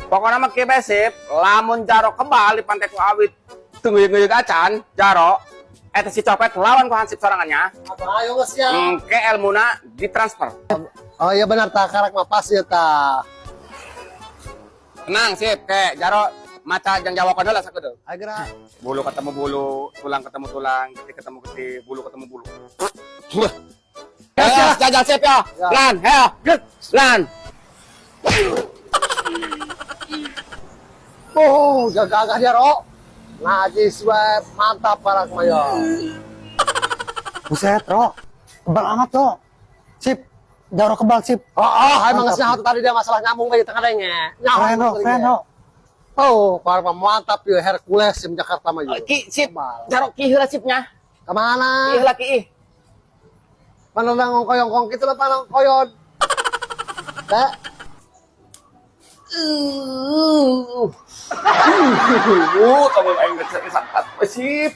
Pokoknya mah kieu bae sip, lamun Jaro kebal di pantai ku awit teu ngeuyeuk-ngeuyeuk acan, Jaro eta si copet lawan ku hansip sorangannya. Apa ayo geus ya. Engke elmuna ditransfer. Oh iya benar tah, karak mah pas ya tah. Tenang sip, ke Jaro maca jang jawaban heula sakedeung. Ayo gerak. Bulu ketemu bulu, tulang ketemu tulang, getih ketemu getih, bulu ketemu bulu. Wah. Ya, jajal sip ya. Ya. Lan, ya. Lan. Oh, gagah dia, Ro. Najis we, mantap karak mah ya. Buset, Ro. Kebal amat, Ro. Sip. Jaro kebal, sip. Oh, emang geus nyaho tadi dia masalah nyambung tadi tengah denge. Nyaho. Keren, Ro. Keren, Ro. Oh, karak mah mantap ya Hercules di Jakarta mah ya. Ki sip. Kebal. Jaro ki heula sipnya. Kemana? Ki heula ki ih. Mana ngongkoyongkong gitu lah panang koyon. Teh. Kamu aing geus sangkat. Sip.